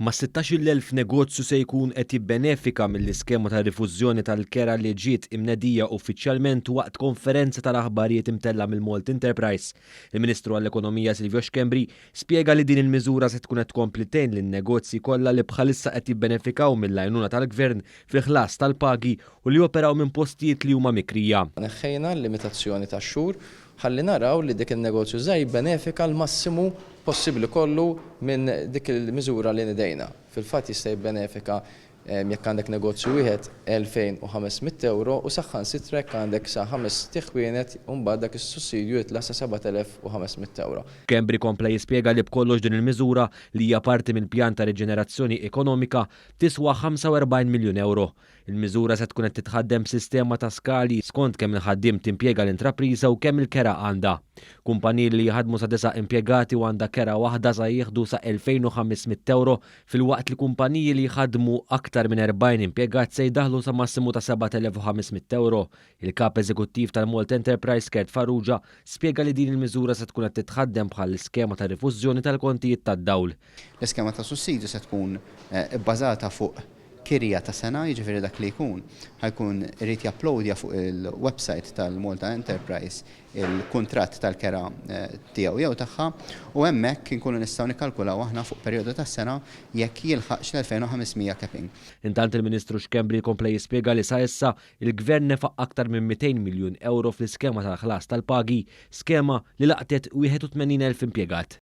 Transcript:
Mas-16,000 negozju se jkun qed jibbenefika mill-iskema ta' rifużjoni tal-kera li ġiet imnedija uffiċjalment waqt konferenza tal-aħbarijiet imtella' mill-Malta Enterprise. Il-Ministru għall-Ekonomija Silvio Schembri spjega li din il-miżura se tkun qed tkompli tgħin lin-negozji kollha li bħalissa qed jibbenefikaw mill-għajnuna tal-Gvern fil-ħlas tal-pagi u li joperaw minn postijiet li huma mikrija. Neħħejna l-limitazzjoni tax-xhur ħalli naraw li dik in-negozju żgħir jibbenefika l-massimu possibbli kollu minn dik il-miżura li nidejna. Fil-fatt jista' jibbenefika jekk għandek negozju wieħed 2500 euro u saħansitra jekk għandek sa ħamest iħwienet, mbagħad dak is-sussidju jitla' sa 7500 euro. Schembri kompla jispjega li b'kollox din il-miżura, li hija parti minn pjan ta' riġenerazzjoni ekonomika, tiswa 45 miljun euro. Il-miżura se tkun qed titħaddem b'sistema ta' skali skont kemm il-ħaddiem timpjega l-intrapriża u kemm il-kera għandha. Kumpaniji li jħaddmu sa 9 impjegati u għandha kera waħda sa jieħdu sa 2500 euro, filwaqt li kumpaniji li jħaddmu aktar minn 40 impjegat se jdaħlu sa massimu ta' 7500 euro. Il-kap eżekuttiv tal-Malta Enterprise Kurt Farrugia spjega li din il-miżura se tkun qed titħaddem bħal iskema ta' rifużjoni tal-kontijiet tad-dawl. L-iskema ta' sussidju se tkun bbażata fuq kirja ta' sena, jiġifieri dak li jkun ħa jkun irid japplowdja fuq il-website tal-Malta Enterprise il-kuntratt tal-kera tiegħu jew tagħha u hemmhekk inkunu nistgħu nikkalkulaw aħna fuq perjodu ta' sena jekk jilħaqx l-2500 capping. Intant il-Ministru Schembri kompla jispjega li sa issa il-Gvern nefaq aktar minn 200 miljun euro fl-iskema tal-ħlas tal-pagi, skema li laqtet 81,000 impjegat.